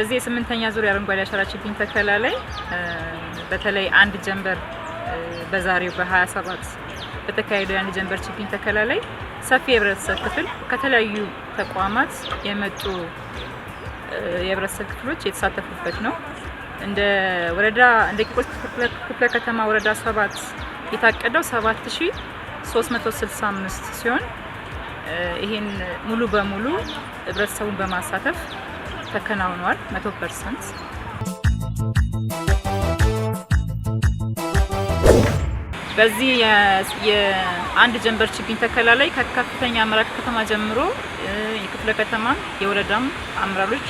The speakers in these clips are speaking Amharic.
በዚህ የስምንተኛ ዙር የአረንጓዴ አሻራ ችግኝ ተከላ ላይ በተለይ አንድ ጀንበር በዛሬው በ27 በተካሄደው የአንድ ጀንበር ችግኝ ተከላ ላይ ሰፊ የህብረተሰብ ክፍል ከተለያዩ ተቋማት የመጡ የህብረተሰብ ክፍሎች የተሳተፉበት ነው። እንደ ወረዳ እንደ ቂርቆስ ክፍለ ከተማ ወረዳ 7 የታቀደው 7365 ሲሆን ይሄን ሙሉ በሙሉ ህብረተሰቡን በማሳተፍ ተከናውኗል 100%። በዚህ የአንድ ጀንበር ችግኝ ተከላ ላይ ከከፍተኛ አመራር ከተማ ጀምሮ የክፍለ ከተማም የወረዳም አመራሮች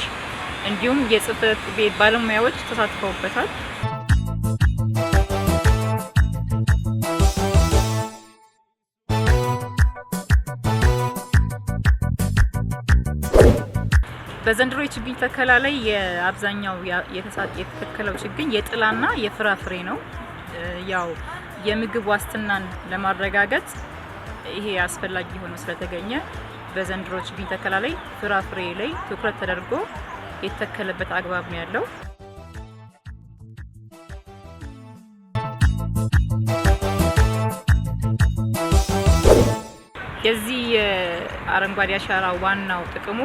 እንዲሁም የጽህፈት ቤት ባለሙያዎች ተሳትፈውበታል። በዘንድሮ የችግኝ ተከላ ላይ የአብዛኛው የተተከለው ችግኝ የጥላና የፍራፍሬ ነው። ያው የምግብ ዋስትናን ለማረጋገጥ ይሄ አስፈላጊ ሆኖ ስለተገኘ በዘንድሮ ችግኝ ተከላ ላይ ፍራፍሬ ላይ ትኩረት ተደርጎ የተተከለበት አግባብ ነው ያለው። የዚህ የአረንጓዴ አሻራ ዋናው ጥቅሙ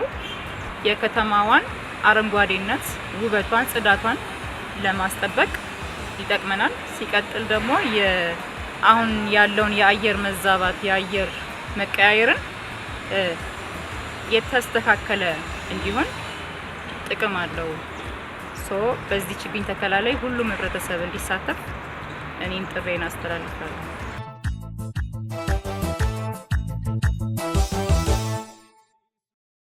የከተማዋን አረንጓዴነት፣ ውበቷን፣ ጽዳቷን ለማስጠበቅ ይጠቅመናል። ሲቀጥል ደግሞ አሁን ያለውን የአየር መዛባት የአየር መቀያየርን የተስተካከለ እንዲሆን ጥቅም አለው። So በዚህ ችግኝ ተከላ ላይ ሁሉም ህብረተሰብ እንዲሳተፍ እኔም ጥሪዬን አስተላልፋለሁ።